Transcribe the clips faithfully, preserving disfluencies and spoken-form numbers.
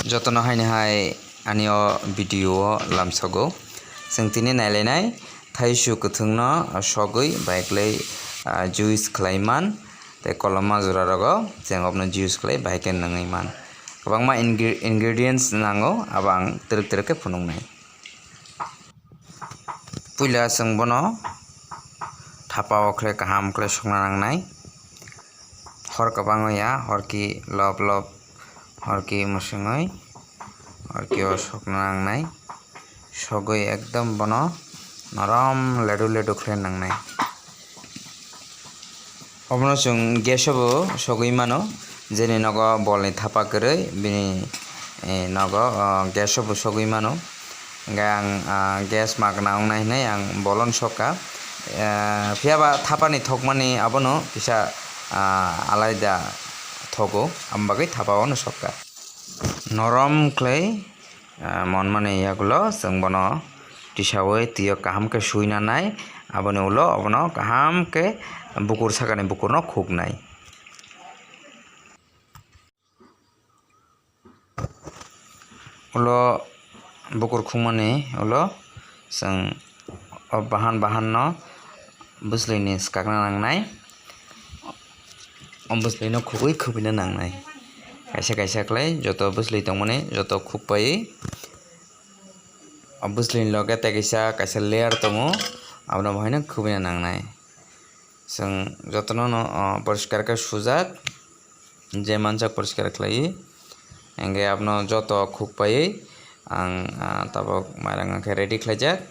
Jotono haini hai ani o video o lamsogo. Chwng tini nailainai thaisu kwthwngno sogwi bai kwlai, ah, juice khlai man tei koloma jora rogo chwng obno juice khlai bai khe nungwi man. Kwbangma ingre-, ingredients nango, abo ang twrwk twrwk khe phunuknai. Puila chwng bono thapa o khlai kaham khlai sokna nangnai. Hor kwbang ya, hor ki lop lop, hor ki mwswngwi, hor ki o sokna nangnai. Sogwi ekdom bono norom ledu ledu khlai nangnai. Obono chwng gas o bo sogwi mano, jeni nogo bolni thapa kwrwi, bini, eh, nogo, oh, gas o bo sogwi mano. Hingke ang, ah, gas magna wngnai hinwi ang bol o no sokha. Eh, phiya ba thapani thokmani abono kisa, ah, alaida thogo, aboni bagwi thapa o no sokha. Norom khlai, ah, monmani yagulo chwng bono tisawi twi o kaham khe sui nanai, aboni ulo obono kaham khe bukur sakani bukurno khuknai. Ulo bukur khukmani ulo chwng o bahan bahan no bwswlwini swkakna nangnai, o bwswlwino khugwi khubina nangnai. Kaisa kaisa khlai joto bwswlwi tongmani joto khukpaiwi o bwswlwini loge tei kaisa kaisa layer tongo, abono bahaino khubina nangnai. Chwng jotono no, o, poriskar khe sujak, je manjak poriskar khlaiwi. Hingke abono joto khukpaiwi ang, ah, tabuk mairang khe ready khlaijak.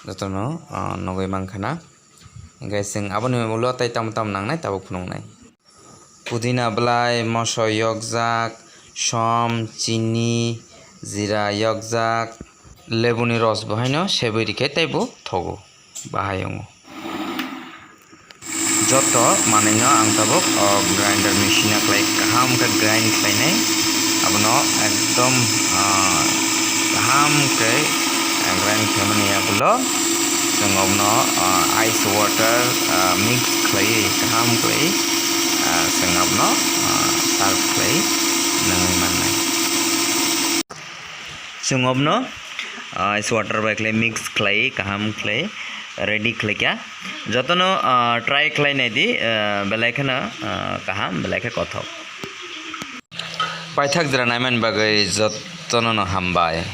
Jotono, ah, nugwi mankha na. Hingke chwng aboni ulo tei tamo tamo nangnai tabuk phunuknai. Pudina bwlai, moso yokjak, som, chini, jira yokjak, lebuni ros bo haino sebwi rikhe teibo thogo, bahai wngo. Joto manwino ang tabuk o grinder machine o khlai kaham khe grind khlainai, abono ekdom, ah, kaham khe, ah, grind khlaimani yagulo chwng abono, ah, ice water, ah, mix khlaiwi kaham khlaiwi, ah, chwng abono, ah, serve khlaiwi nungwi mannai. Chwng abono, ah, ice water bai khlai mix khlai kaham khlai ready khlaikha. Jotono, ah, try khlai naidi, ah, belai kheno, ah, kaham, belai khe kothok. Paithak jora naimani bagwi jotono no hambai.